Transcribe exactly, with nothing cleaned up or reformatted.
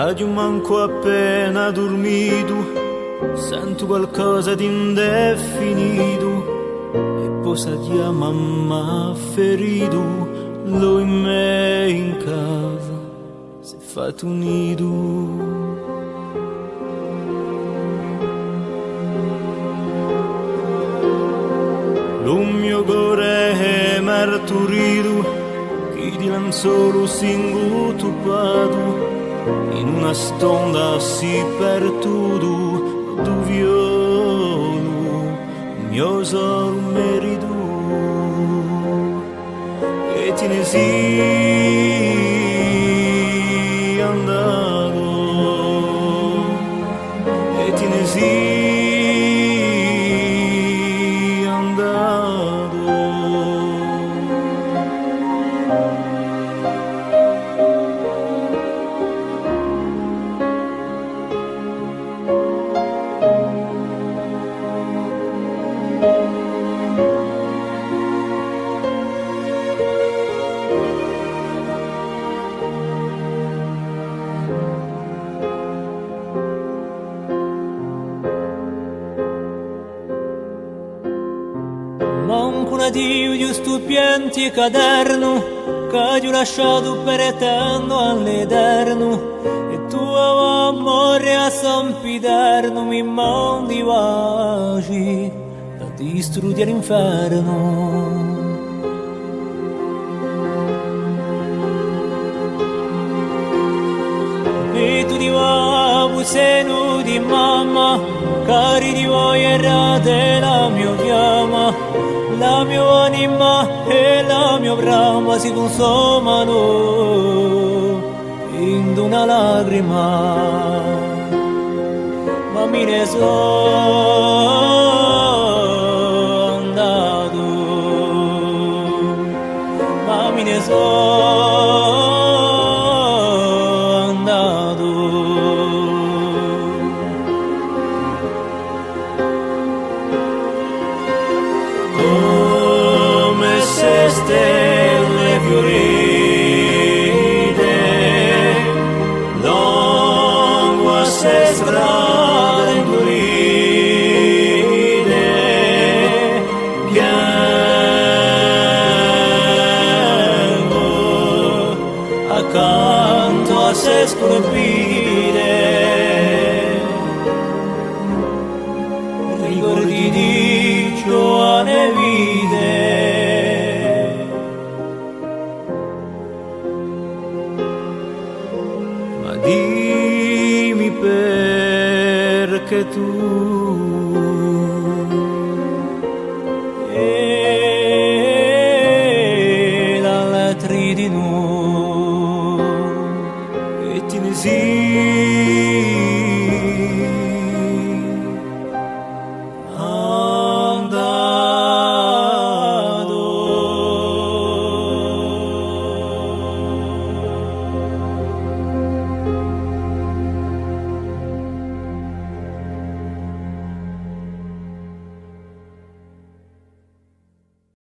Aghju mancu appena durmitu, sentu qualcosa d'indefinitu, è po sta chjama m'hà feritu, l'omu in casa s'hè fattu nidu. Lu mio core hè marturitu, chì di lanzolu singu tuppatu, in una stonda sì partutu, du violu mio soru meritu. È ti ne sì andatu, è ti ne sì andatu. Mancu un addiu, ghjustu pianti è cadernu, ch'aghju lasciatu peretendu à l'Eternu, è tù, o amore à San Pidernu, mi mandi paci da distrugghje l'infernu. Pettu di babbu, senu di mamma, cari di voi errate la mio fiamma, la mio anima è la mio brama si cunsumanu in una lacrima, ma mi ne sò andatu, ma mi ne sò andatu. Cume ste stelle fiurite, longu à ste strade indurite, piangu accantu à ste scurpite.